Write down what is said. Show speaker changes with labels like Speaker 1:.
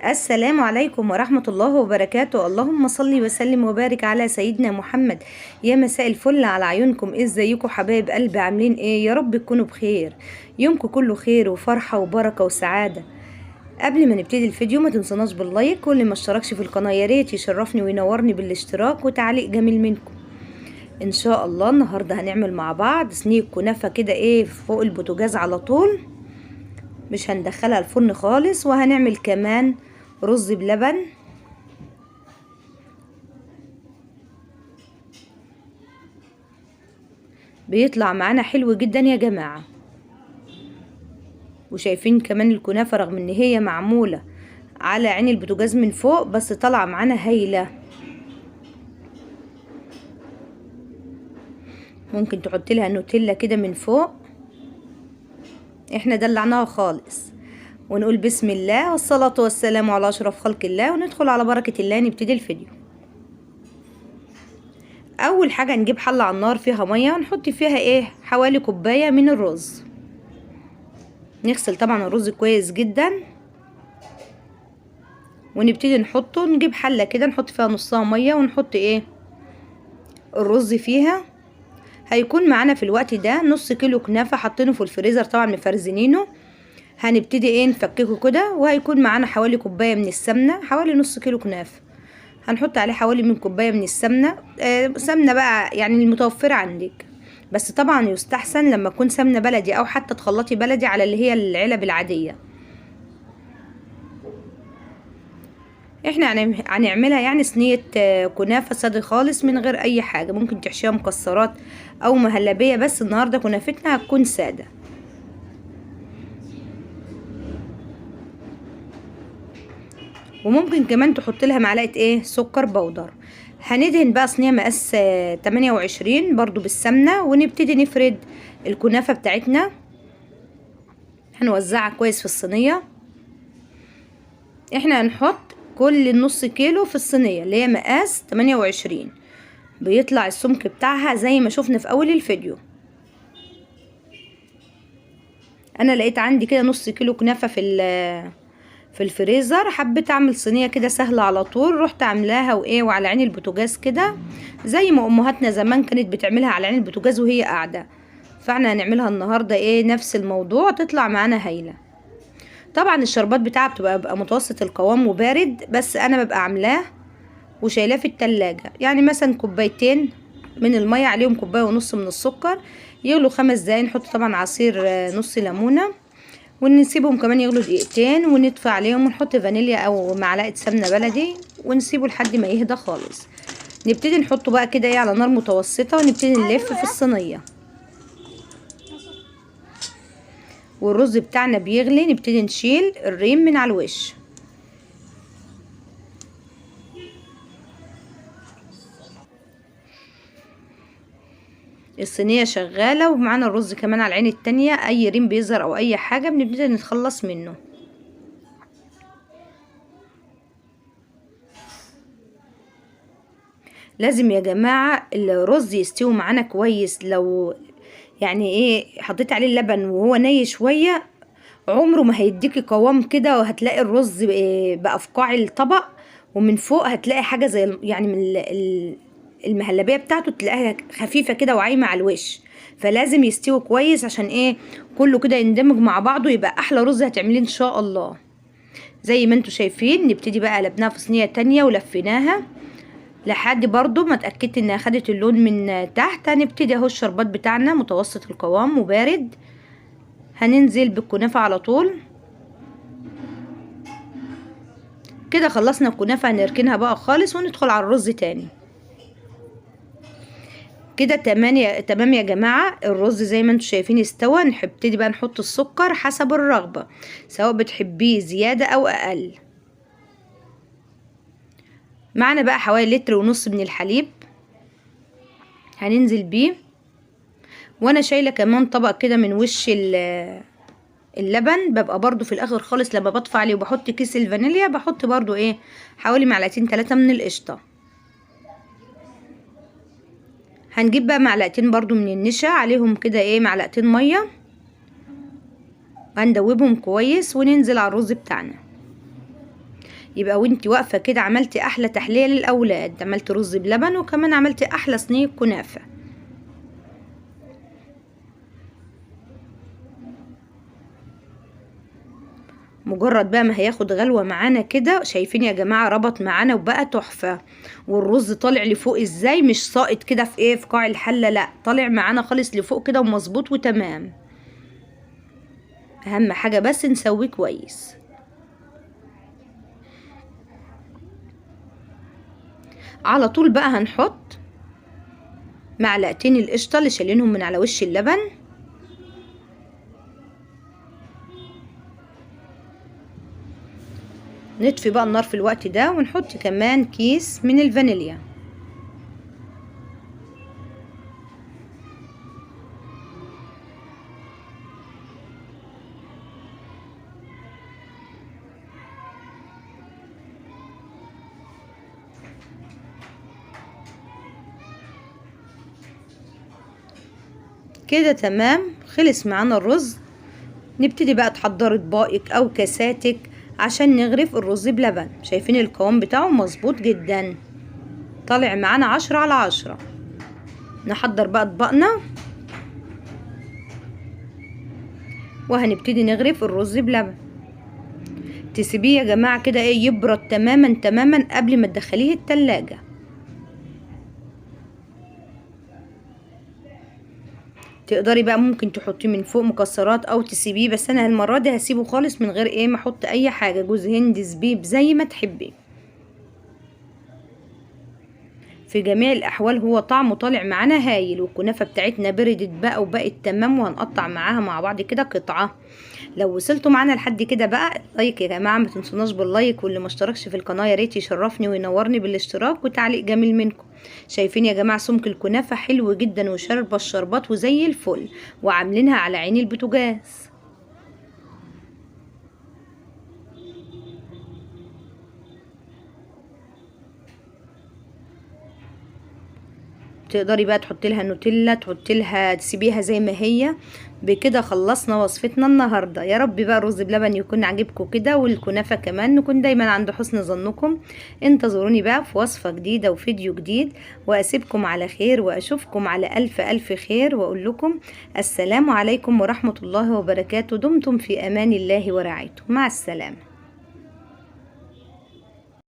Speaker 1: السلام عليكم ورحمة الله وبركاته. اللهم صل وسلم وبارك على سيدنا محمد. يا مساء الفل على عيونكم. ازيكم حبايب قلبي؟ عاملين ايه؟ يا رب تكونوا بخير، يومكم كله خير وفرحة وبركة وسعادة. قبل ما نبتدي الفيديو ما تنسوناش بال like، واللي ما اشتركش في القناة يا ريت يشرفني وينورني بالاشتراك وتعليق جميل منكم. ان شاء الله النهارده هنعمل مع بعض صينية كنافة كده ايه فوق البوتاجاز على طول، مش هندخلها الفرن خالص. وهنعمل كمان رز بلبن. بيطلع معانا حلو جدا يا جماعة. وشايفين كمان الكنافة رغم ان هي معمولة على عين البوتاجاز من فوق بس طالعة معانا هايلة. ممكن تحط لها نوتيلا كده من فوق، احنا دلعناها خالص. ونقول بسم الله والصلاة والسلام على أشرف خلق الله، وندخل على بركة الله نبتدي الفيديو. أول حاجة نجيب حلة على النار فيها مية، ونحط فيها ايه حوالي كوباية من الرز. نغسل طبعا الرز كويس جدا ونبتدي نحطه. نجيب حلة كده نحط فيها نصها مية ونحط ايه الرز فيها. هيكون معانا في الوقت ده نص كيلو كنافة حاطينه في الفريزر طبعا مفرزنينه. هنبتدي ايه نفككه كده. وهيكون معانا حوالي كوباية من السمنة، حوالي نص كيلو كنافة هنحط عليه حوالي من كوباية من السمنة. سمنة بقى يعني المتوفرة عندك، بس طبعا يستحسن لما تكون سمنة بلدي او حتى تخلطي بلدي على اللي هي العلب العادية. احنا هنعملها يعني صينية كنافة سادة خالص من غير اي حاجة، ممكن تحشيها مكسرات او مهلبية، بس النهاردة كنافتنا هتكون سادة. وممكن كمان تحط لها معلقة ايه سكر بودر. هندهن بقى صينية مقاس 28 برضو بالسمنة، ونبتدي نفرد الكنافة بتاعتنا. هنوزعها كويس في الصينية. احنا هنحط كل النص كيلو في الصينية اللي هي مقاس 28، بيطلع السمك بتاعها زي ما شفنا في اول الفيديو. انا لقيت عندي كده نص كيلو كنافة في الفريزر، حبيت اعمل صينية كده سهلة على طول، رحت عاملاها وايه وعلى عين البوتاجاز كده زي ما امهاتنا زمان كانت بتعملها على عين البوتاجاز وهي قاعدة. فاحنا هنعملها النهارده ايه نفس الموضوع، تطلع معانا هايلة. طبعا الشربات بتاعها بتبقى متوسط القوام وبارد، بس انا ببقى عاملاه وشايلاه في التلاجة. يعني مثلا كوبايتين من المية عليهم كوباية ونص من السكر، يغلوا 5 دقايق. نحط طبعا عصير نص ليمونه ونسيبهم كمان يغلوا دقيقتين، ونطفي عليهم ونحط فانيليا او معلقه سمنه بلدي ونسيبه لحد ما يهدى خالص. نبتدي نحطه بقى كده ايه على نار متوسطه، ونبتدي نلف في الصينية. والرز بتاعنا بيغلي، نبتدي نشيل الريم من على الوش. الصينية شغالة ومعانا الرز كمان على العين التانية، اي ريم بيظهر او اي حاجة بنبتدي نتخلص منه. لازم يا جماعة الرز يستوي معانا كويس. لو يعني ايه حطيت عليه اللبن وهو ني شوية عمره ما هيديكي قوام كده، وهتلاقي الرز بقى في قاع الطبق، ومن فوق هتلاقي حاجة زي يعني من المهلبية بتاعته تلاقيها خفيفة كده وعايمة على الوش. فلازم يستوي كويس عشان ايه كله كده يندمج مع بعضه، يبقى احلى رز هتعمليه ان شاء الله. زي ما انتوا شايفين نبتدي بقى قلبناها في صينية تانية ولفيناها لحد برضو ما اتأكدت انها خدت اللون من تحت. هنبتدي اهو الشربات بتاعنا متوسط القوام وبارد، هننزل بالكنافة على طول كده. خلصنا الكنافة هنركنها بقى خالص وندخل على الرز تاني كده. تمام يا جماعة، الرز زي ما انتوا شايفين استوى. نبتدي بقى نحط السكر حسب الرغبة، سواء بتحبيه زيادة او اقل. معنا بقى حوالي 1.5 لتر من الحليب هننزل بيه، وانا شايلة كمان طبق كده من وش اللبن. ببقى برضو في الاخر خالص لما بطفي عليه وبحط كيس الفانيليا بحط برضو ايه حوالي معلقتين 3 من القشطة. هنجيب بقى معلقتين برضو من النشا عليهم كده ايه معلقتين مية، هندوبهم كويس وننزل على الرز بتاعنا. يبقى وانت واقفة كده عملتي احلى تحلية للاولاد، عملتي رز بلبن وكمان عملتي احلى صينية كنافه. مجرد بقى ما هياخد غلوه معانا كده، شايفين يا جماعة ربط معانا وبقى تحفة. والرز طالع لفوق ازاي، مش ساقط كده في ايه، في قاع الحلة، لا طالع معانا خالص لفوق كده ومظبوط وتمام. اهم حاجة بس نسويه كويس. على طول بقى هنحط معلقتين القشطه اللي شايلينهم من على وش اللبن. نطفي بقى النار في الوقت ده، ونحط كمان كيس من الفانيليا. كده تمام، خلص معانا الرز. نبتدي بقى تحضري اطباقك او كاساتك عشان نغرف الرز بلبن. شايفين القوام بتاعه مظبوط جدا، طالع معانا 10 على 10. نحضر بقى اطباقنا وهنبتدي نغرف الرز بلبن. تسيبيه يا جماعة كده ايه يبرد تماما تماما قبل ما تدخليه التلاجة. تقدري بقى ممكن تحطيه من فوق مكسرات او تسيبيه، بس انا المرة دي هسيبه خالص من غير ايه ما احط اي حاجة، جوز هند زبيب زي ما تحبي. في جميع الاحوال هو طعمه طالع معانا هايل. والكنافه بتاعتنا بردت بقى وبقت تمام، وهنقطع معاها مع بعض كده قطعه. لو وصلتوا معانا لحد كده بقى like يا جماعة، ما تنسوناش بال like، واللي ما اشتركش في القناة يا ريت يشرفني وينورني بالاشتراك وتعليق جميل منكم. شايفين يا جماعة سمك الكنافه حلو جدا وشربه الشربات وزي الفل، وعاملينها على عين البوتاجاز. تقدري بقى تحطي لها نوتيلا، تحطي لها، تسيبيها زي ما هي. بكده خلصنا وصفتنا النهارده. يا رب بقى الرز بلبن يكون عاجبكم كده، والكنافه كمان، نكون دايما عند حسن ظنكم. انتظروني بقى في وصفه جديدة وفيديو جديد، واسيبكم على خير واشوفكم على الف الف خير، واقول لكم السلام عليكم ورحمة الله وبركاته. دمتم في امان الله ورعايته. مع السلامة.